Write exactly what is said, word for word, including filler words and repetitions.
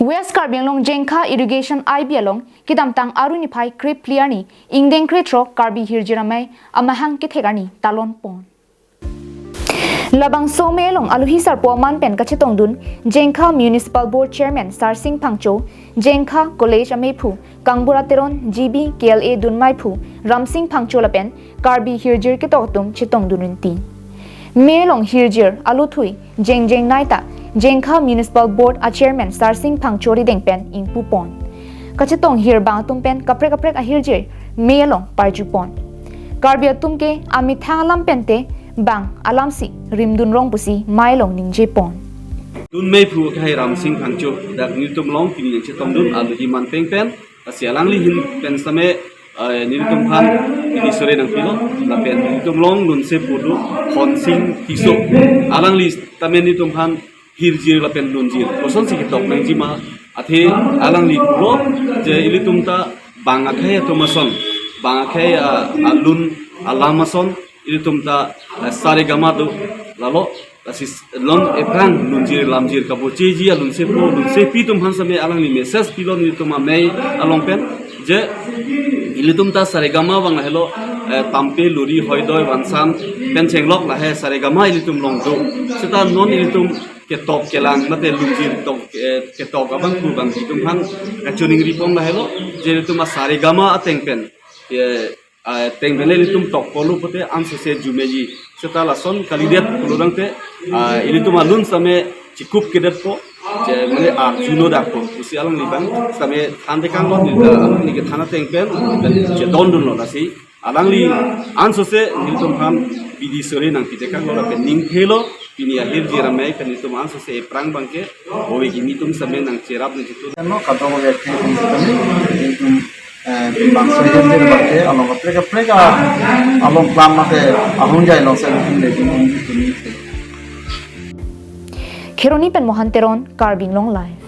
West Karbi Anglong Jengkha Irrigation I B along kedamtang Aru niphai krep phli arni ingdeng krethrok Karbi Hirjir Amei amahang kethek arni talon pon. Labangso amei along alohi sarpo aman pen kachetongdun Jengkha Municipal Board Chairman Sarsing Phangcho, Jengkha College amephu Kangbura Teron, G B K L A dunmeiphu Ramsing Phangcho lapen Karbi Hirjir ketok atum chetongdun rinti. Amei along hirjir aluthui jengjeng naita Jengkha Municipal Board a Chairman Sarsing Phangcho arideng pen ingpu pon. Kachetong hir bang atum pen kaprek kaprek ahirjir amei along parju pon. Karbi atum ke amethang alam pen te bang alamsi rimdun rong pusi amei along ningje pon. Dunmeiphu akhai Ramsing Phangcho dak nelitum along pini nangchetongdun alohi aman peng pen, lasi alangli ahin pen sitame, eh, nelitum aphan pini sore nangpilo, lapen nelitum along lunsepo do Honsing Tisso. Alangli sitame nelitum aphan hirjir lapen lunjir kosonsi ketok nangji ma, athe alangli pulo je ilitum ta bang akhai atum ason, bang akhai, ah, alun alam ason, ilitum ta, eh, saregama do, lalo, lasi s-, lon ephrang lunjir lamjir kabocheji alunsepo lunsepi atum aphan sitame alangli message pilo nelitum amei along pen, je ilitum ta saregama abang lahelo, eh, tampe luri hoidoi vansan pen chenglok lahei saregama ilitum along do. Seta non ilitum ketok kelang mate lunjir tok, eh, ketok abang pu bang itum aphan kachiningri pon lahelo, je ilitum asaregama ateng pen, eh, ateng pen ilitum tokkolo pute ansose arjumeji. Seta lason kalidet pulotangte, ah, ilitum alun sitame chikupkedetpo, je mane arjuno dakpo pusi alangli abang sitame than tekanglo, neli ta alangli kethan ateng pen chedondunlo, lasi alangli ansose nelitum aphan pini sore nangpi tekanglo lapen ningthelo, pini ahirjir amei pen nelitum ansose ephrang abangke ove kimi atum sitame nangcherap nangchitu. Ano kadokave akhei atum sitame nelitum, eh, bangso hirjir abangke along kaprek kaprek a, along klam mate ahungjai along sitame nelitum le dun ong pini. Kheroni pen Mohan Teron, Karbi Anglong Live.